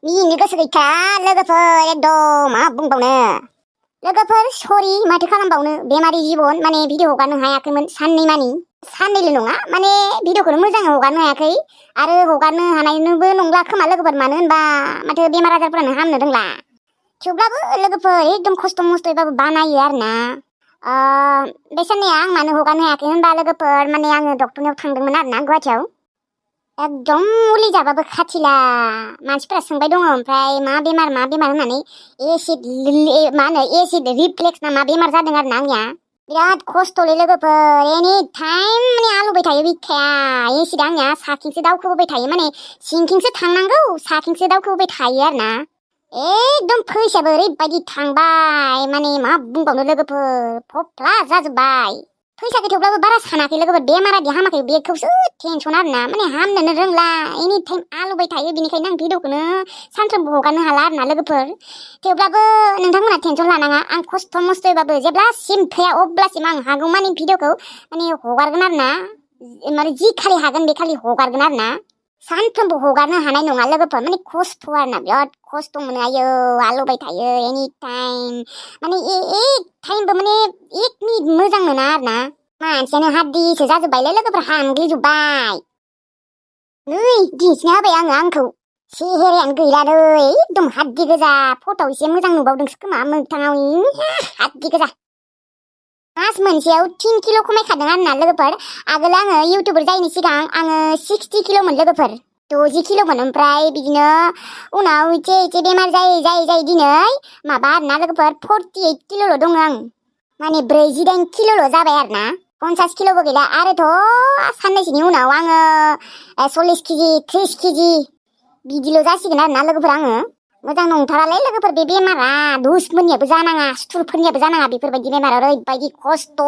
मिनिनो गोसो गैथ्रा लोगोफोर एकदम मा बुंबावनो लोगोफोर सरि माथो खालामबावनो बेमारि जिबन माने भिडिअ हगारनो हायाखैमोन साननैल' नङा माने भिडिअखौनो मोजाङै हगारनो हायाखै आरो हगारनो हानायनोबो नंला खोमा लोगोफोर मानो होनबा माथो बेमार आजारफोरानो हामनो रोंला थेवब्लाबो लोगोफोर एकदम खस्थ' मस्थ'यैबाबो बानायो आरोना बे साननैया आं मानो हगारनो हायाखै होनबा लोगोफोर माने आङो डक्टरनियाव थांदोंमोन आरोना गुवाहाटियाव एकदम मुलि जाबाबो खाथिला मानसिफोरा सोंबाय दङ ओमफ्राय मा बेमार होननानै एसिड रिफ्लेक्स ना मा बेमार जादों आरोना आंनिया बिराद खस्थ'लै लोगोफोर एनि टाइम माने आलौबाय थायो बिखाया एसिडा आंनिया साथिंसो दावखोबोबाय थायो माने सिंथिंसो थांनांगौ साथिंसो दावखोबोबाय थायो आरोना एकदम फैसायाबो ओरैबायदि थांबाय माने मा बुंबावनो लोगोफोर फफ्ला जाजोब्बाय फैसाखौ थेवब्लाबो बारा सानाखै लोगोफोर बेमारादि हामाखै बेखौसो टेनसन आरोना माने हामनोनो रोंला एनि टाइम आलौबाय थायो बेनिखायनो आं भिडिअखौनो सानफ्रोमबो हगारनो हाला आरोना लोगोफोर थेवब्लाबो नोंथांमोना टेनसन लानाङा आं खस्थ' मस्थ'यैबाबो जेब्लासिम थैया अब्लासिम आं हागौमानि भिडिअखौ माने हगारगोन आरोना माने जि खालि हागोन बे खालि हगारगोन आरोना सानफ्रोमबो हगारनो हानाय नङा लोगोफोर माने खस्थ' आरोना बिराद खस्थ' मोनो आयो आलौबाय थायो एनि टाइम माने एक टाइमबो माने एक मिनिट मोजां मोना आरोना मानसियानो हाद्दिसो जाजोब्बायलै लोगोफोर हामग्लिजोब्बाय नै दिन्थिना होबाय आंखौ सेहेरायानो गैलालै एकदम हाद्दि गोजा फट'आव एसे मोजां नुबावदोंसो खोमा मोगथाङाव हाद्दि गोजा मास मोनसेयाव 3 किल' खमायखादों आरोना लोगोफोर आगोल आङो इउटुबार जायैनि सिगां आङो 60 किल'मोन लोगोफोर 60 किल'मोन ओमफ्राय बिदिनो उनाव एसे बेमार जायै दिनै माबा आरोना लोगोफोर 48 किल'ल' दङ आं माने 48 किल'ल' जाबाय आरोना 50 किल'बो गैला आरोथ' साननैसोनि उनाव आङो 40 केजि 30 केजि बिदिल' जासिगोन आरोना लोगोफोर आङो मोजां नंथारालै लोगोफोर बे बेमारा दुसमोननियाबो जानाङा सुथुरफोरनियाबो जानाङा बेफोरबायदि बेमारा ओरैबायदि खस्थ'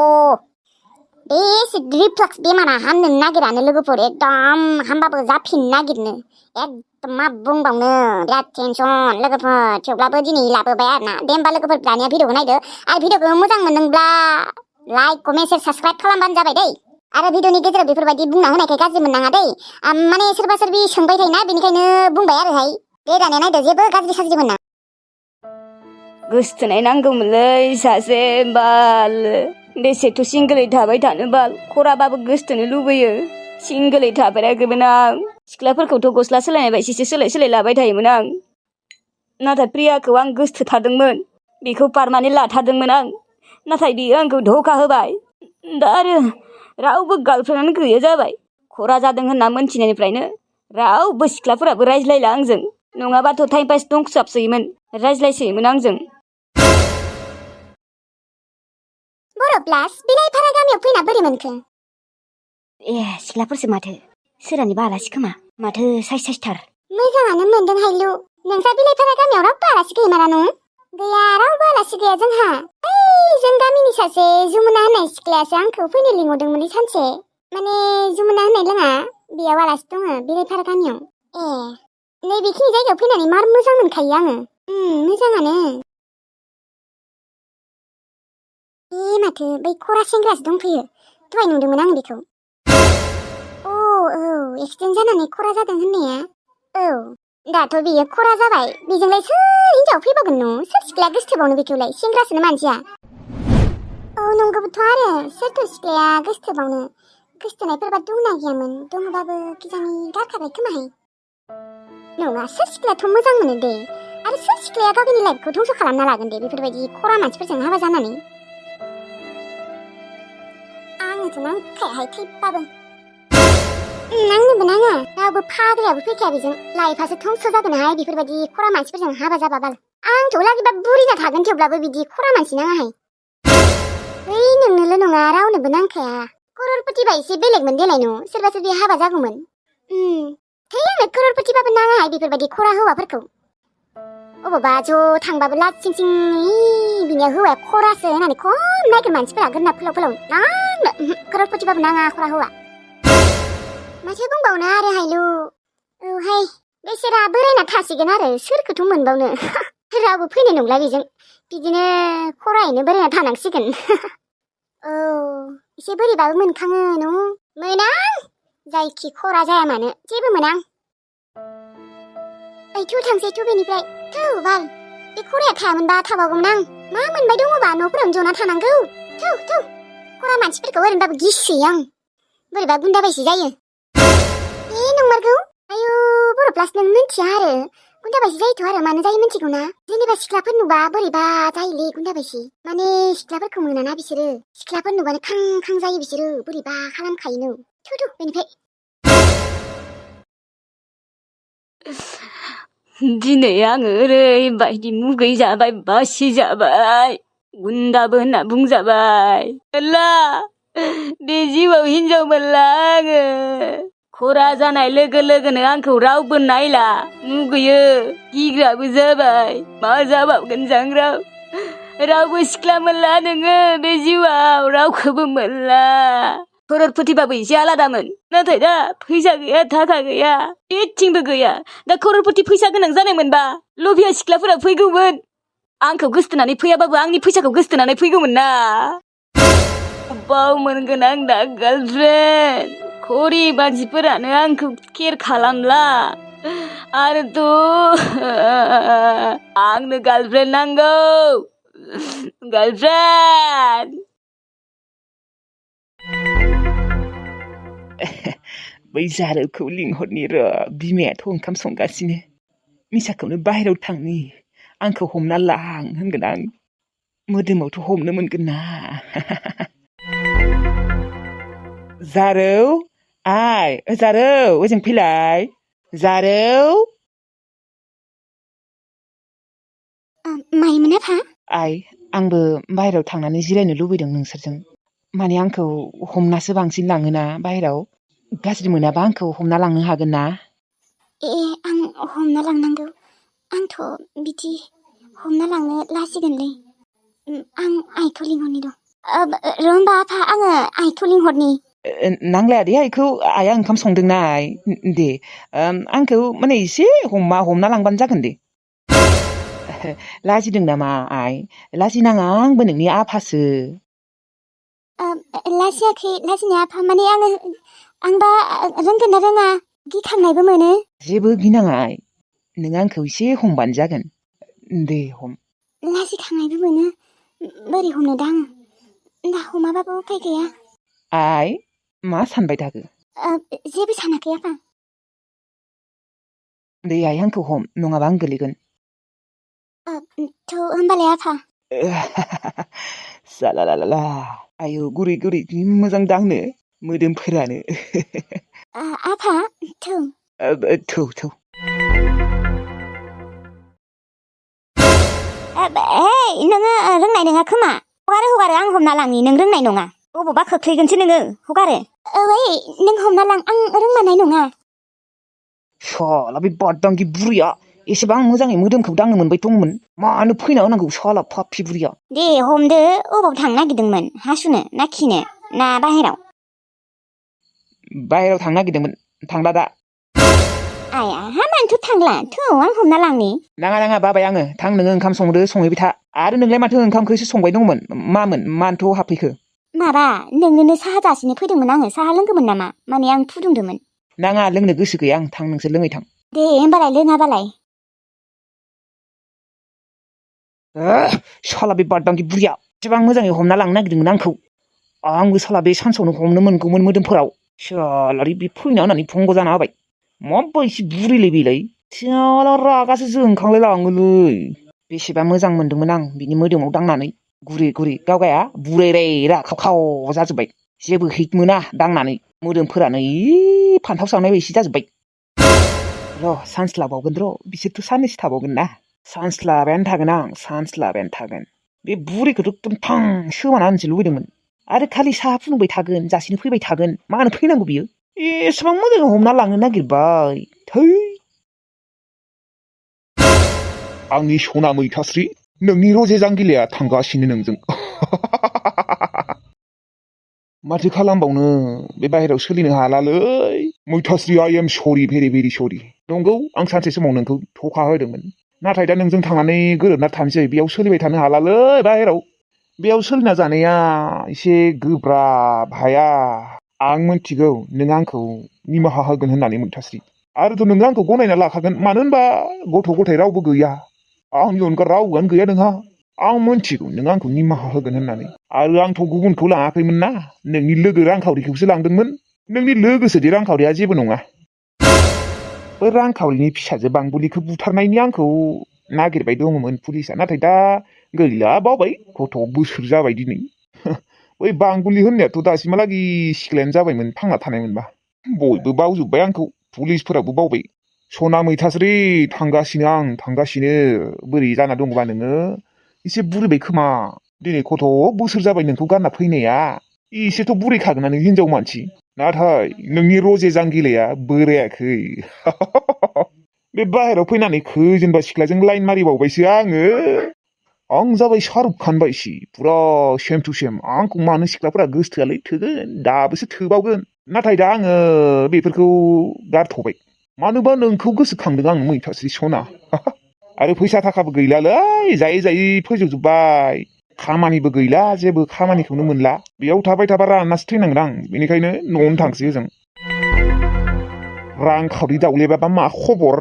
बे एसिड रिफ्लक्स बेमारा हामनो नागिरानो लोगोफोर एकदम हामबाबो जाफिननो नागिरनो एकदम मा बुंबावनो बिराद टेनसन लोगोफोर थेवब्लाबो दिनै लाबोबाय आरोना दे होमबा लोगोफोर दानिया भिडिअखौ नायदो आरो भिडिअखौ मोजां मोनदोंब्ला लाइक कमेन्ट शेयार साबस्क्राइब खालामबानो जाबाय दै आरो भिडिअनि गेजेराव बेफोरबायदि बुंना होनायखाय गाज्रि मोननाङा दै माने सोरबा सोरबि सोंबाय थायोना बेनिखायनो बुंबाय आरोहाय दे दानिया नायदो जेबो गाज्रि साज्रि मोना गोसथोनाय नांगौमोनलै सासे बाल बेसेथ' सिंगोलै थाबाय थानो बाल खराबाबो गोसथोनो लुबैयो सिंगोलै थाफेराखैमोन आं सिख्लाफोरखौथ' गस्ला सोलायनाय बायदिसो सोलाय लाबाय थायोमोन आं नाथाय प्रियाखौ आं गोसथोथारदोंमोन बेखौ पारमानेन्ट लाथारदोंमोन आं नाथाय बियो आंखौ धोखा होबाय दा आरो रावबो गार्लफ्रेन्डआनो गैया जाबाय खरा जादों होनना मोनथिनायनिफ्रायनो रावबो सिख्लाफोराबो रायज्लायला आंजों नङाबाथ' टाइम पास दंसाबसोयोमोन रायज्लायसोयोमोन आंजों बर' प्लास बिलाइफारा गामियाव फैना बोरै मोनखो ए सिख्लाफोरसो माथो सोरानिबा आलासि खोमा माथो साइसथार मोजाङानो मोनदों हायलु नोंस्रा बिलाइफारा गामियाव रावबो आलासि गैमारा न' गैया रावबो आलासि गैया जोंहा जों गामिनि सासे जुमुना होननाय सिख्लायासो आंखौ फैनो लिंहरदोंमोनलै सानसे माने जुमुना होननाय लोङा बेयाव आलासि दङ बिलाइफारा गामियाव नै बेखिनि जायगायाव फैनानै मार मोजां मोनखायो आङो मोजाङानो माथो बै खरा सेंग्रासो दंफैयो दहाय नुदोंमोन आं बेखौ औ एक्सिडेन्ट जानानै खरा जादों होननाया दाथ' बियो खरा जाबाय बेजोंलाय सोर हिनजाव फैबावगोन न' सोर सिख्लाया गोसथोबावनो बेखौलाय सेंग्रासोनो मानसिया नंगौबोथ' आरो सोरथो सिख्लाया गोसथोबावनो गोसथोनायफोरबा दंना गैयामोन दङबाबो खिजानि गारखाबाय खोमाहाय नङा सोर सिख्लायाथ' मोजां मोनो दे आरो सोर सिख्लाया गावनि लाइफखौ धंस' खालामना लागोन दे बेफोरबायदि खरा मानसिफोरजों हाबा जानानै आंनोथ' नांखायाहाय थैबाबो नांनोबो नाङा रावबो फाग्लायाबो फैखाया बेजों लाइफआसो धंस' जागोनहाय बेफोरबायदि खरा मानसिफोरजों हाबा जाबा बाल आंथ' लागैबा बुरिना थागोन थेवब्लाबो बिदि खरा मानसि नाङाहाय नोंनोल' नङा रावनोबो नांखाया कररपतिबा एसे बेलेगमोन देलाय न' सोरबा सोरबि हाबा जागौमोन आंनो कररपतिबाबो नाङाहाय बेफोरबायदि खरा हौवाफोरखौ अबावबा ज' थांबाबो लासिं सिं बिनिया हौवाया खरासो होननानै खम नायगोन मानसिफोरा गोदना फोलाव नांनो कररपतिबाबो नाङा खरा हौवा माथो बुंबावनो आरो हायलु औहाय बेसेरा बोरायना थासिगोन आरो सोरखौथ' मोनबावनो रावबो फैनाय नंला बेजों बिदिनो खरायैनो बोरायना थानांसिगोन एसे बोरैबाबो मोनखाङो न' मोनां जायखि खरा जाया मानो जेबो मोनां थु थांसै थु बेनिफ्राय थु बाल बे खराया थायामोनबा थाबावगौमोन आं मा मोनबाय दङबा न'फोरावनो जना थानांगौ थु खरा मानसिफोरखौ ओरैनोबाबो गिसोयो आं बोरैबा गुन्दाबायसो जायो नंमारगौ आयु बर' प्लास नों मिन्थिया आरो गुन्दाबायसि जायोथ' आरो मानो जायो मिन्थिगौ ना जेनेबा सिख्लाफोर नुबा बोरैबा जायोलै गुन्दाबायसि माने सिख्लाफोरखौ मोनाना बिसोरो सिख्लाफोर नुबानो खां खां जायो बिसोरो बोरैबा खालामखायोनो थु बेनिफ्राय दिनै आङो ओरैबायदि मुगै जाबाय बासि जाबाय गुन्दाबो होनना बुंजाबाय होला बे जिउआव हिनजाव मोनला आङो खरा जानाय लोगो लोगोनो आंखौ रावबो नायला मुगैयो गिग्राबो जाबाय मा जाबावगोन जांग्राव रावबो सिख्ला मोनला नोङो बे जिउआव रावखौबो मोनला खररपतिबाबो एसे आलादामोन नाथाय दा फैसा गैया थाखा गैया जेथिंबो गैया दा खररपति फैसा गोनां जानायमोनबा लभिया सिख्लाफोरा फैगौमोन आंखौ गोसथोनानै फैयाबाबो आंनि फैसाखौ गोसथोनानै फैगौमोन ना बाव मोनगोन आं दा गार्लफ्रेन्ड खरि मानसिफोरानो आंखौ केयार खालामला आरोथ' आंनो गार्लफ्रेन्ड नांगौ गार्लफ्रेन्ड बै जारौखौ लिंहरनि र' बिमायाथ' ओंखाम संगासिनो मिसाखौनो बाहेरायाव थांनि आंखौ हमना लां होनगोन आं मोदोमावथ' हमनो मोनगोन ना जारौ आइ जारौ ओजों फैलाय जारौ मायोमोन आफा आइ आंबो बाहेरायाव थांनानै जिरायनो लुबैदों नोंसोरजों माने आंखौ हमनासो बांसिन लाङोना बाहेरायाव गाज्रि मोनाबा आंखौ हमना लांनो हागोन ना आं हमना लांनांगौ आंथ' बिदि हमना लांनो लाजिगोनलै आं आइखौ लिंहरनि दं र' होमबा आफा आङो आइखौ लिंहरनि नांलाया दे आइखौ आइया ओंखाम संदोंना आइ दे आंखौ माने एसे हमना लांबानो जागोन दे लाजिदों नामा आइ लाजिनाङा आंबो नोंनि आफासो लाजियाखै लाजिनाया आफा माने आंबा रोंगोन ना रोङा गिखांनायबो मोनो जेबो गिनाङा आइ नों आंखौ एसे हमबानो जागोन दे हम लाजिखांनायबो मोनो बोरै हमनो दा आङो दा हमाबाबो उफाय गैया आइ मा सानबाय थाखो जेबो सानाखै आफा दे आइ आंखौ हम नङाबा आं गोलैगोन थ' होमबालाय आफा सालालाला आयौ गुरै गुरै मोजां दांनो मोदोमफोरानो आफा थौ थौ नोङो रोंनाय नङा खोमा हगारो आं हमना लांनि नों रोंनाय नङा बबावबा खोख्लैगोनसो नोङो हगारो नों हमना लां आं रोंमारनाय नङा साला बे बादांगि बुरिया एसेबां मोजाङै मोदोमखौ दांनो मोनबाय दंमोन मानो फैना होनांगौ साला पापि बुरिया दे हमदो अबाव थांनो नागिरदोंमोन हासुनो ना खिनो ना बाहेरायाव थांनो नागिरदोंमोन थांला दा आया मानोथ' थांला थौ आं हमना लांनि नाङा बाबाय आङो थां नोङो ओंखाम संदो संहैबाय था आरो नोंलाय माथो ओंखामखौसो संबाय दंमोन मानोथ' हाबफैखो माबा नोंनोनो साहा जासिनो फैदोंमोन आङो साहा लोंगौमोन नामा माने आं फुदुंदोंमोन नाङा लोंनो गोसो गैया आं थां नोंसोर लोङै थां दे होमबालाय लोङाबालाय साला बे बादांगि बुरिया एसेबां मोजाङै हमना लांनो नागिरदोंमोन आंबो साला बे सानसेयावनो हमनो मोनगौमोन मोदोमफोराव सालारि बे फैना होननानै भंग जाना होबाय माबायदि बुरिलै बेलाय साला रागासो जोंखांलाय लाङोलै बेसेबा मोजां मोनदोंमोन आं बिनि मोदोमाव दांनानै गुरै गावगाया बुरायराय राखाव जाजोब्बाय जेबो हिट मोना दांनानै मोदोमफोरानो फान्थाव सावनाय बायदि जाजोब्बाय र' चान्स लाबावगोन र' बिसोरथ' साननैसो थाबावगोन ना चान्स लाबायानो थागोन बे बुरिखौथ' एकदम थां सोमाना होनोसो लुबैदोंमोन आरो खालि साहा फुदुंबाय थागोन जासिनो फैबाय थागोन मानो फैनांगौ बियो एसेबां मोजां हमना लांनो नागिरबाय थै आंनि सना मैथास्रि नोंनि रजे जांगिलाया थांगासिनो नोंजों माथो खालामबावनो बे बाहेरायाव सोलिनो हालालै मैथास्रि आइ एम सरि भेरि भेरि सरि नंगौ आं सानसे समाव नोंखौ थखा होदोंमोन नाथाय दा नोंजों थांनानै गोरोबना थानोसै बेयाव सोलिबाय थानो हालालै बाहेरायाव बेयाव सोलिना जानाया एसे गोब्राब हाया आं मिथिगौ नों आंखौ निमाहा होगोन होननानै मैथास्रि आरोथ' नोङो आंखौ गनायना लाखागोन मानो होनबा गथ' गथाय रावबो गैया आंनि अनगा रावबोआनो गैया नोंहा आं मोनथिगौ नों आंखौ निमाहा होगोन होननानै आरो आंथ' गुबुनखौ लाङाखैमोन ना नोंनि लोगो रांखावरिखौसो लांदोंमोन नोंनि लोगोसोदि रांखावरिया जेबो नङा बै रांखावरिनि फिसाजो बांबुलिखौ बुथारनायनि आंखौ नागिरबाय दङमोन पुलिसा नाथाय दा गैला बावबाय गथ' बोसोर जाबाय दिनै बै बांबुलि होननायाथ' दासिमहालागै सिख्लायानो जाबायमोन थांना थानायमोनबा बयबो बावजोब्बाय आंखौ पुलिसफोराबो बावबाय सना मैथास्रि थांगासिनो आं थांगासिनो बोरै जाना दंबा नोङो एसे बुरिबाय खोमा दिनै गथ' बोसोर जाबाय नोंखौ गारना फैनाया एसेथ' बुरैखागोन नों हिनजाव मानसि नाथाय नोंनि रजे जांगिलाया बोरायाखै बे बाहेरायाव फैनानै खैजोनबा सिख्लाजों लाइन मारिबावबायसो आं जाबाय शाहरुख खान बायसि फुरा सेम टु सेम आंखौ मानो सिख्लाफोरा गोसोथोआलै थोगोन दाबोसो थोबावगोन नाथाय दा आङो बेफोरखौ गारथ'बाय मानोबा नोंखौ गोसोखांदों आं मैथास्रि सना आरो फैसा थाखाबो गैलालै जायै जायै फोजोबजोब्बाय खामानिबो गैला जेबो खामानिखौनो मोनला बेयाव थाबाय थाबा राननासो थैनांगोन आं बेनिखायनो न'आवनो थांसै ओजों रांखावरि दावलेबाबा मा खबर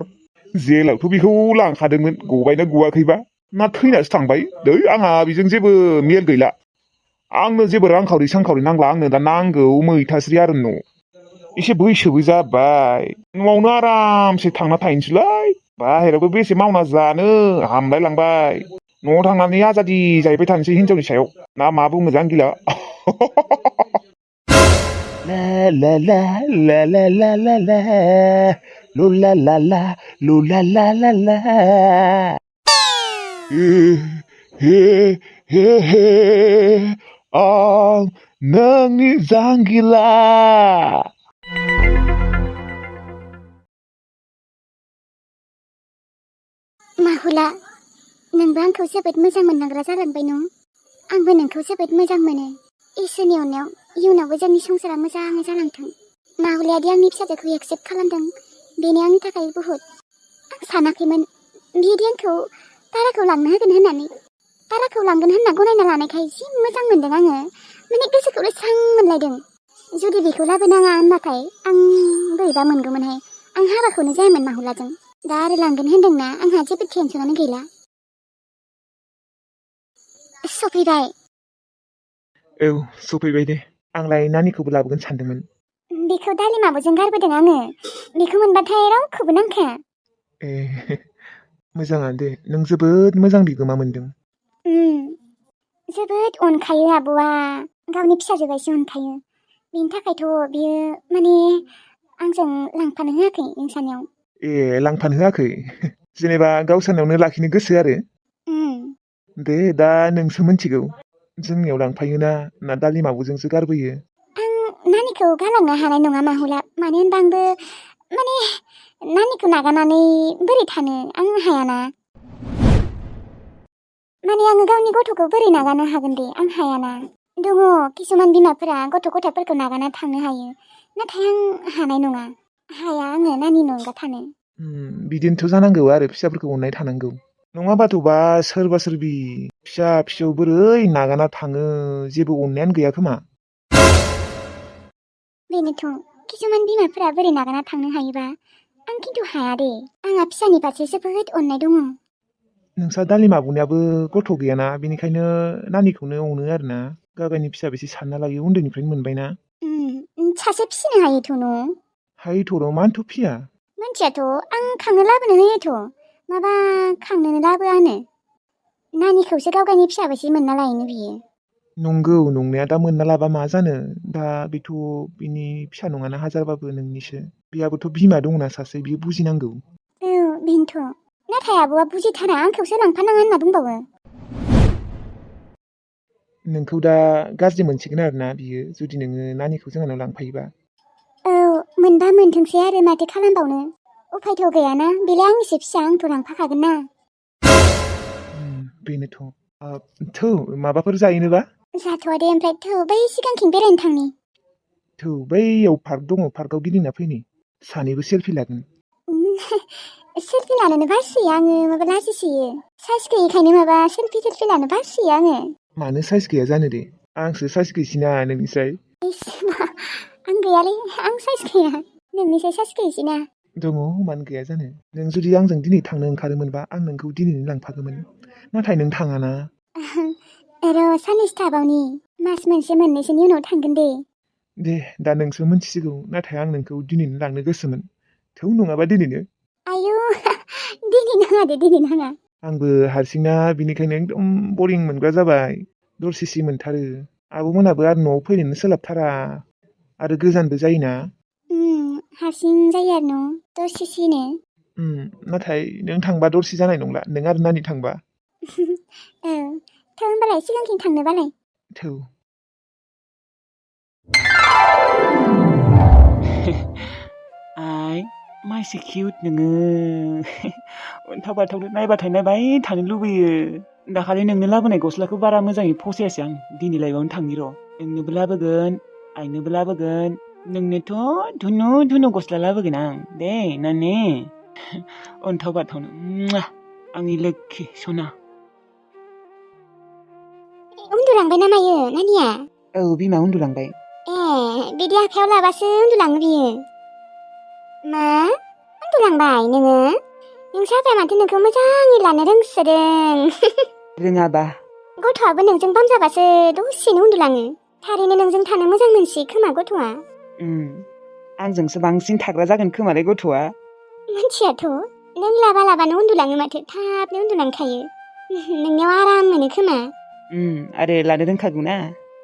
जेलावथ' बेखौ लांखादोंमोन गबायना गवाखैबा ना थैनासो थांबाय दै आंहा बेजों जेबो मेल गैला आंनो जेबो रांखावरि सांखावरि नांला आंनो दा नांगौ मैथास्रि आरो न' एसे बैसोबो जाबाय न'आवनो आरामसे थांना थाहैनोसैलै बाहेरायावबो बेसे मावना जानो हामलाय लांबाय न'आव थांनानै आजादि जाहैबाय थानोसै हिनजावनि सायाव ना मा बुङो जांगिला ला ला ला ला ला ला ला ला लु ला ला ला लु ला ला ला ला हे हे हे आं नोंनि जांगिला माहुला नोंबो आंखौ जोबोद मोजां मोननांग्रा जालांबाय नं आंबो नोंखौ जोबोद मोजां मोनो इसोरनि अननायाव इयुनावबो जोंनि संसारा मोजाङै जालांथों माहुलायादि आंनि फिसाजोखौ एक्सेप्ट खालामदों बेनो आंनि थाखाय बुहुत आं सानाखैमोन बिदि आंखौ ताराखौ लांनो होगोन होननानै ताराखौ लांगोन होनना गनायना लानायखाय जि मोजां मोनदों आङो माने गोसोखौनो स्रां मोनलायदों जुदि बेखौ लाबोनाङा होनबाथाय आं बोरैबा मोनगौमोनहाय आं हाबाखौनो जायामोन माहुलाजों दा आरो लांगोन होनदोंना आंहा जेबो टेनसनानो गैला सफैबाय औ सफैबाय दे आंलाय नानिखौबो लाबोगोन सानदोंमोन बेखौ दालिमाबोजों गारबोदों आङो बेखौ मोनबाथाय रावखौबो नांखाया ए मोजाङानो दे नों जोबोद मोजां बिगोमा मोनदों जोबोद अनखायो आब'आ गावनि फिसाजो बायदि अनखायो बेनि थाखायथ' बियो माने आंजों लांफानो होआखै नोंसानियाव ए लांफानो होआखै जेनेबा गावसानावनो लाखिनो गोसो आरो दे दा नोंसो मिथिगौ जोंनियाव लांफायोना ना दालिमाबुजोंसो गारबोयो आं नानिखौ गालांनो हानाय नङा माहुला मानो होनबा आंबो माने नानिखौ नागारनानै बोरै थानो आं हायाना माने आङो गावनि गथ'खौ बोरै नागारनो हागोन दे आं हायाना दङ किसुमान बिमाफोरा गथ' गथायफोरखौ नागारना थांनो हायो नाथाय आं हानाय नङा हाया आङो नानिनि अनगा थानो बिदिनोथ' जानांगौ आरो फिसाफोरखौ अननाय थानांगौ नङाबाथ'बा सोरबा सोरबि फिसा फिसौ बोरै नागारना थाङो जेबो अननायानो गैया खोमा बेनोथ' किसुमान बिमाफोरा बोरै नागारना थांनो हायोबा आं खिन्थु हाया दे आंहा फिसानि फारसे जोबोद अननाय दङ नोंसा दालिमाबुनियाबो गथ' गैयाना बेनिखायनो नानिखौनो अनो आरोना गावगायनि फिसा बेसे सानना लायो उन्दैनिफ्रायनो मोनबायना सासे फिसिनो हायोथ' न' हायोथ' र' मानोथ' फिया मानसियाथ' आं खांनो लाबोनो होयोथ' माबा खांनोनो लाबोआनो नानिखौसो गावगायनि फिसाबायदि मोनना लायोनो बियो नंगौ नंनाया दा मोनना लाबा मा जानो दा बेथ' बिनि फिसा नङाना हाजारबाबो नोंनिसो बेहाबोथ' बिमा दंना सासे बियो बुजिनांगौ औ बेनोथ' नाथाय आब'आ बुजिथारा आंखौसो लांफानाङा होनना बुंबावो नोंखौ दा गाज्रि मोनसिगोन आरोना बियो जुदि नोङो नानिखौ जोंहानाव लांफायोबा औ मोनबा मोनथोंसै आरो माथो खालामबावनो उफायथ' गैयाना बेलाय आंनिसो फिसा आंथ' लांफाखागोन ना बेनोथ' थौ माबाफोर जाहैनोबा जाथ'आ दे ओमफ्राय थौ बै सिगांथिं बेरायनो थांनि थौ बैयाव पार्क दङ पार्कआव गिदिंना फैनि सानैबो सेलफि लागोन सेलफि लानोनो बासोयो आङो माबा लाजिसोयो साइज गैयैखायनो माबा सेलफि लानो बासोयो आङो मानो साइज गैया जानो दे आंसो साइज गैसिना नोंनिस्राय आं गैयालै आं साइज गैया नोंनिसाय साइज गैसिना दङ मानो गैया जानो नों जुदि आंजों दिनै थांनो ओंखारोमोनबा आं नोंखौ दिनैनो लांफागौमोन नाथाय नों थाङाना र' साननैसो थाबावनि मास मोनसे मोननैसोनि उनाव थांगोन दे दे दा नोंसो मिथिसिगौ नाथाय आं नोंखौ दिनैनो लांनो गोसोमोन थौ नङाबा दिनैनो आयु दिनै नाङा दे दिनै नाङा आंबो हारसिंना बिनिखायनो एकदम बरिं मोनग्रा जाबाय दरसिसि मोनथारो आब'मोनाबो आरो न'आव फैनोनो सोलाबथारा आरो गोजानबो जायोना हारसिं जायो आरो न' दरसिसिनो नाथाय नों थांबा दरसि जानाय नंला नों आरो नानि थांबा औ थौ होनबालाय सिगांथिं थांनोबालाय थौ आइ माइसि किउट नोङो अन्थाव बाथावनो नायबाथाय नायबाय थानो लुबैयो दाखालि नोंनो लाबोनाय गस्लाखौ बारा मोजाङै फसायासै आं दिनै लायबावनो थांनि र' नोंनोबो लाबोगोन आइनोबो लाबोगोन नोंनोथ' धुनु धुनु गस्ला लाबोगोन आं दे नानि अन्थाव बाथावनो आंनि लोक्षि सना उन्दुलांबाय ना मायो नानिया औ बिमा उन्दुलांबाय बिदि आखायाव लाबासो उन्दुलाङो बियो मा उन्दुलांबाय नोङो नोंसा आफाया माथो नोंखौ मोजाङै लानो रोंसोदों रोङाबा गथ'आबो नोंजों बामजाबासो दसेनो उन्दुलाङो थारैनो नोंजों थानो मोजां मोनसि खोमा गथ'आ आंजोंसो बांसिन थाग्रा जागोन खोमालै गथ'आ मानसियाथ' नों लाबा लाबानो उन्दुलाङो माथो थाबनो उन्दुलांखायो नोंनियाव आराम मोनो खोमा आरो लानो रोंखागौ ना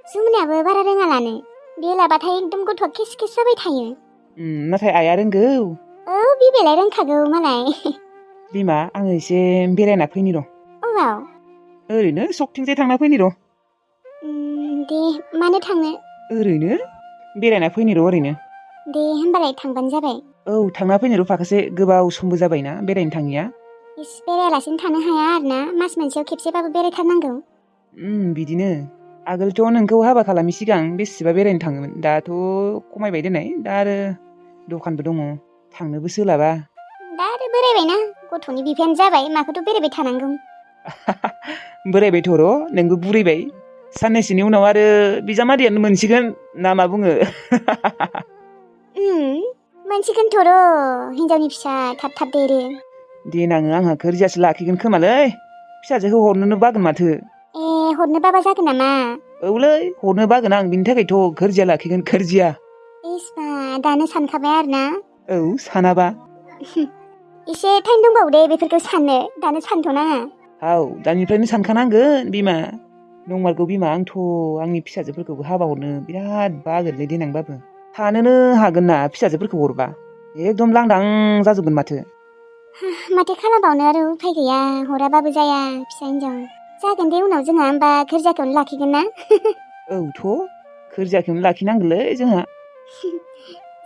जुमुनायाबो बारा रोङा लानो बे लाबाथाय एकदम गथ'आ खेस खेस जाबाय थायो नाथाय आइया रोंगौ औ बिबेलाय रोंखागौ मालाय बिमा आङो एसे बेरायना फैनि र' अबाव ओरैनो सकथिंजाय थांना फैनि र' दे मानो थांनो ओरैनो बेरायना फैनि र' ओरैनो दे होनबालाय थांबानो जाबाय औ थांना फैनो र' फाखासे गोबाव समबो जाबायना बेरायनो थाङिया इस बेरायालासिनो थानो हाया आरोना मास मोनसेयाव खेबसेबाबो बेरायथारनांगौ बिदिनो आगोलथ' नोंखौ हाबा खालामि सिगां बेसेबा बेरायनो थाङोमोन दाथ' खमायबाय दोननाय दा आरो दखानबो दङ थांनोबो सोलाबा दा आरो बोरायबायना गथ'नि बिफायानो जाबाय माखौथ' बेरायबाय थानांगौ बोरायबायथ' र' नोंबो बुरैबाय साननैसोनि उनाव आरो बिजामादैयानो मोनसिगोन ना मा बुङो मोनसिगोनथ' र' हिनजावनि फिसा थाब थाब देरो देनाङो आंहा गोरजियासो लाखिगोन खोमालै फिसाजोखौ हरनोनो बागोन माथो हरनो बाबा जागोन नामा औलै हरनो बागोन आं बिनि थाखायथ' गोरजिया लाखिगोन गोरजिया इसबा दानो सानखाबाय आरोना औ सानाबा एसे टाइम दंबावो दे बेफोरखौ साननो दानो सानथ'नाङा औ दानिफ्रायनो सानखानांगोन बिमा नंमारगौ बिमा आंथ' आंनि फिसाजोफोरखौबो हाबा हरनो बिराद बागोनलै देनांबाबो थानोनो हागोन ना फिसाजोफोरखौ हरबा एकदम लांदां जाजोबगोन माथो खालामबावनो आरो उफाय गैया हराबाबो जाया फिसा हिनजाव जागोन दे उनाव जोंहा होमबा गोरजाखौनो लाखिगोन ना औथ' गोरजियाखौनो लाखिनांगोनलै जोंहा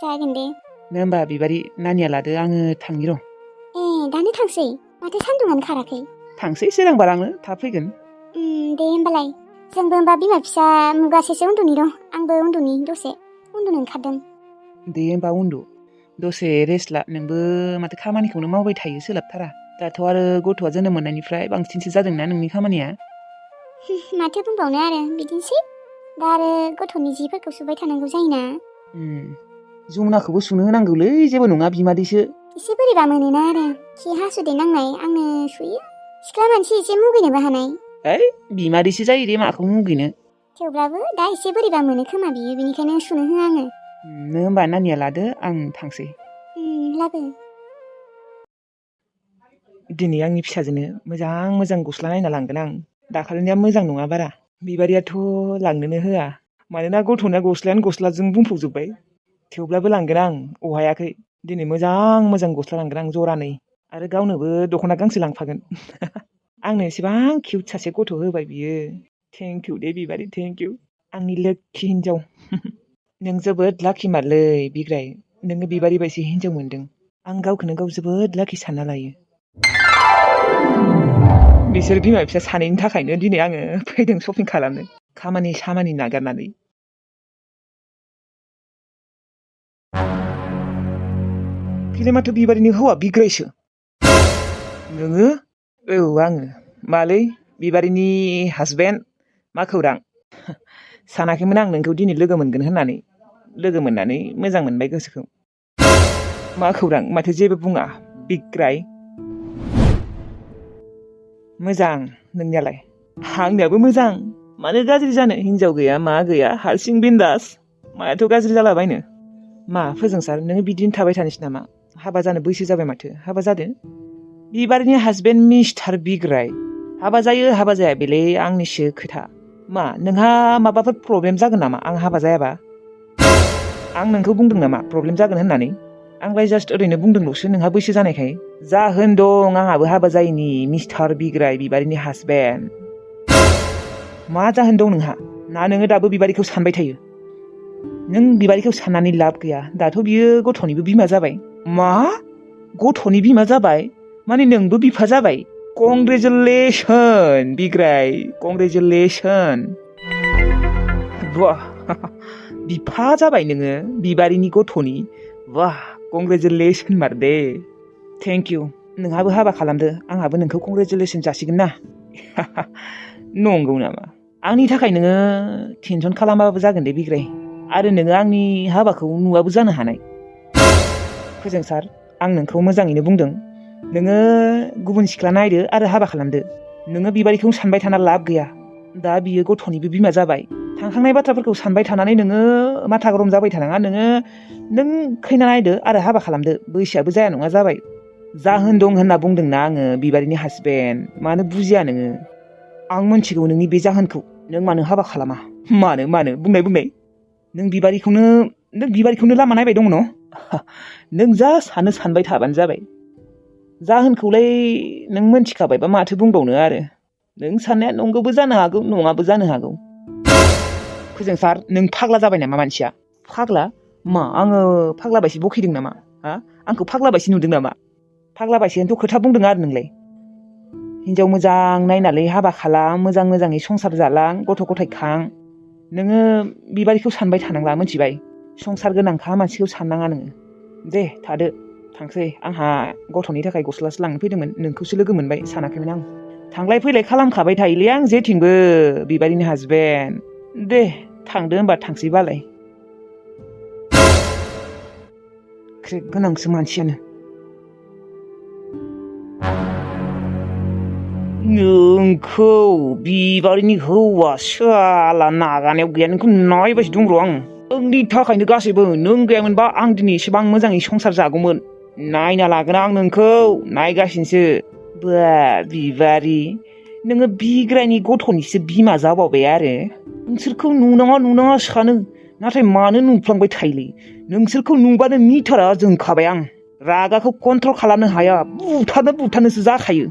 जागोन दे नो होमबा बिबारि नानिया लादो आङो थांनि र' दानो थांसै माथो सान्दुङानो खाराखै थांसै सोरां बारांनो थाब फैगोन दे होमबालाय जोंबो होमबा बिमा फिसा मुगासेसो उन्दुनि र' आंबो उन्दुनि दसे उन्दुनो ओंखारदों दे होमबा उन्दु दसे रेस्ट ला नोंबो माथो खामानिखौनो मावबाय थायो सोलाबथारा दाथ' आरो गथ'आ जोनोम मोननायनिफ्राय बांसिनसो जादोंना नोंनि खामानिया माथो बुंबावनो आरो बिदिनोसै दा आरो गथ'नि जिफोरखौ सुबाय थानांगौ जायोना जमुनाखौबो सुनो होनांगौलै जेबो नङा बिमादैसो एसे बोरैबा मोनोना आरो खि हासुदै नांनाय आंनो सुयो सिख्ला मानसि एसे मुगैनोबो हानाय बिमादैसो जायो दे माखौ मुगैनो थेवब्लाबो दा एसे बोरैबा मोनो खोमा बियो बेनिखायनो सुनो होआ आङो नो होमबा नानिया लादो आं थांसै लाबो दिनै आंनि फिसाजोनो मोजां मोजां गस्ला नायना लांगोन आं दाखालिनिया मोजां नङा बारा बिबारियाथ' लांनोनो होआ मानोना गथ'ना गस्लायानो गस्लाजों बुंफबजोब्बाय थेवब्लाबो लांगोन आं अहायाखै दिनै मोजां मोजां गस्ला लांगोन आं जरानै आरो गावनोबो दख'ना गांसे लांफागोन आंनो एसेबां किउट सासे गथ' होबाय बियो थेंकिउ दे बिबारि थेंकिउ आंनि लोक्षि हिन्जाव नों जोबोद लाखि मारलै बिग्राय नोङो बिबारि बायदि हिन्जाव मोनदों आं गावखौनो गाव जोबोद लाखि सानना लायो बिसोर बिमा फिसा सानैनि थाखायनो दिनै आङो फैदों शपिं खालामनो खामानि नागारनानै बिलाय माथो बिबारिनि हौवा बिग्रायसो नोङो औ आङो मालै बिबारिनि हासबेन्ड मा खौरां सानाखैमोन आं नोंखौ दिनै लोगो मोनगोन होननानै लोगो मोननानै मोजां मोनबाय गोसोखौ मा खौरां माथो जेबो बुङा बिग्राय मोजां नोंनियालाय आंनियाबो मोजां मानो गाज्रि जानो हिनजाव गैया मा गैया हारसिं बिन्दास मायाथ' गाज्रि जालाबायनो मा फोजोंसार नोङो बिदिनो थाबाय थानोसै नामा हाबा जानो बैसो जाबाय माथो हाबा जादो बिबारिनि हासबेन्ड मिस्टार बिग्राय हाबा जायो हाबा जाया बेलाय आंनिसो खोथा मा नोंहा माबाफोर प्रब्लेम जागोन नामा आं हाबा जायाबा आं नोंखौ बुंदों नामा प्रब्लेम जागोन होननानै आंलाय जास्ट ओरैनो बुंदोंल'सो नोंहा बैसो जानायखाय जाहोन दं आंहाबो हाबा जायैनि मिस्टार बिग्राय बिबारिनि हासबेन्ड मा जाहोन दं नोंहा ना नोङो दाबो बिबारिखौ सानबाय थायो नों बिबारिखौ साननानै लाब गैया दाथ' बियो गथ'निबो बिमा जाबाय मा गथ'नि बिमा जाबाय माने नोंबो बिफा जाबाय कंग्रेचुलेसन बिग्राय कंग्रेचुलेसन वाह बिफा जाबाय नोङो बिबारिनि गथ'नि वाह कंग्रेचुलेसन मारदे थेंक इउ नोंहाबो हाबा खालामदो आंहाबो नोंखौ कंग्रेचुलेसन जासिगोन ना नंगौ नामा आंनि थाखाय नोङो टेनसन खालामाबाबो जागोन दे बिग्राय आरो नोङो आंनि हाबाखौ नुवाबो जानो हानाय फोजोंसार आं नोंखौ मोजाङैनो बुंदों नोङो गुबुन सिख्ला नायदो आरो हाबा खालामदो नोङो बिबारिखौ सानबाय थाना लाब गैया दा बियो गथ'निबो बिमा जाबाय थांखांनाय बाथ्राफोरखौ सानबाय थानानै नोङो माथा गरम जाबाय थानाङा नों खैना नायदो आरो हाबा खालामदो बैसोआबो जाया नङा जाबाय जाहोन दं होनना बुंदोंना आङो बिबारिनि हासबेन्ड मानो बुजिया नोङो आं मोनथिगौ नोंनि बे जाहोनखौ नों मानो हाबा खालामा मानो बुंनाय नों बिबारिखौनो लामा नायबाय दङ न' नों जा सानो सानबाय थाबानो जाबाय जाहोनखौलाय नों मोनथिखाबायबा माथो बुंबावनो आरो नों साननाया नंगौबो जानो हागौ नङाबो जानो हागौ फोजोंसार नों फाग्ला जाबाय नामा मानसिया फाग्ला मा आङो फाग्ला बायसो बखिदों नामा हा आंखौ फाग्ला बायसो नुदों नामा फाग्ला बायसोनोथ' खोथा बुंदों आरो नोंलाय हिनजाव मोजां नायनानै हाबा खालाम मोजाङै संसार जालां गथ' गथाय खां नोङो बिबारिखौ सानबाय थानांला मोनथिबाय संसार गोनांखा मानसिखौ साननाङा नोङो दे थादो थांसै आंहा गथ'नि थाखाय गस्लासो लांनो फैदोंमोन नोंखौसो लोगो मोनबाय सानाखैमोन आं थांलाय फैलाय खालामखाबाय थायोलै आं जेथिंबो बिबारिनि हासबेन्ड दे थांदो होनबा थांसैबालाय क्रेक गोनांसो मानसियानो नोंखौ बिबारिनि हौवा साला नागानायाव गैया नोंखौ नायबायसो दं र' आं आंनि थाखायनो गासैबो नों गैयामोनबा आं दिनै एसेबां मोजाङै संसार जागौमोन नायना लागोन आं नोंखौ नायगासिनोसो बा बिबारि नोङो बिग्रायनि गथ'निसो बिमा जाबावबाय आरो नोंसोरखौ नुनाङा सानो नाथाय मानो नुफ्लांबाय थायोलै नोंसोरखौ नुबानो मिटारा जोंखाबाय आं रागाखौ कन्ट्रल खालामनो हाया बुथारनोसो जाखायो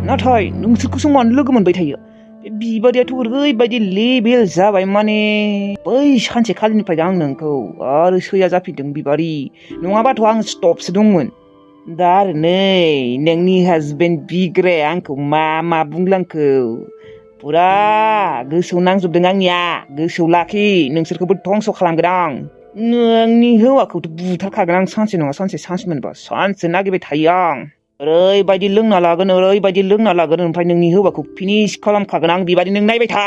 नाथाय नोंसोरखौसो मानो लोगो मोनबाय थायो बे बिबारियाथ' ओरैबायदि लेबेल जाबाय माने बै सानसेखालिनिफ्राय आं नोंखौ आरो सैया जाफिनदों बिबारि नङाबाथ' आं स्टपसो दंमोन दा आरो नै नोंनि हासबेन्ड बिग्राया आंखौ मा बुंलांखो फुरा गोसोआव नांजोबदों आंनिया गोसोआव लाखि नोंसोरखौबो धंस' खालामगोन आं नोंनि हौवाखौथ' बुथारखागोन आं सानसे नङा सानसे मोनबा सानसे नागिरबाय थायो आं ओरैबायदि लोंना लागोन ओमफ्राय नोंनि हौवाखौ फिनिश खालामखागोन आं बिबादि नों नायबाय था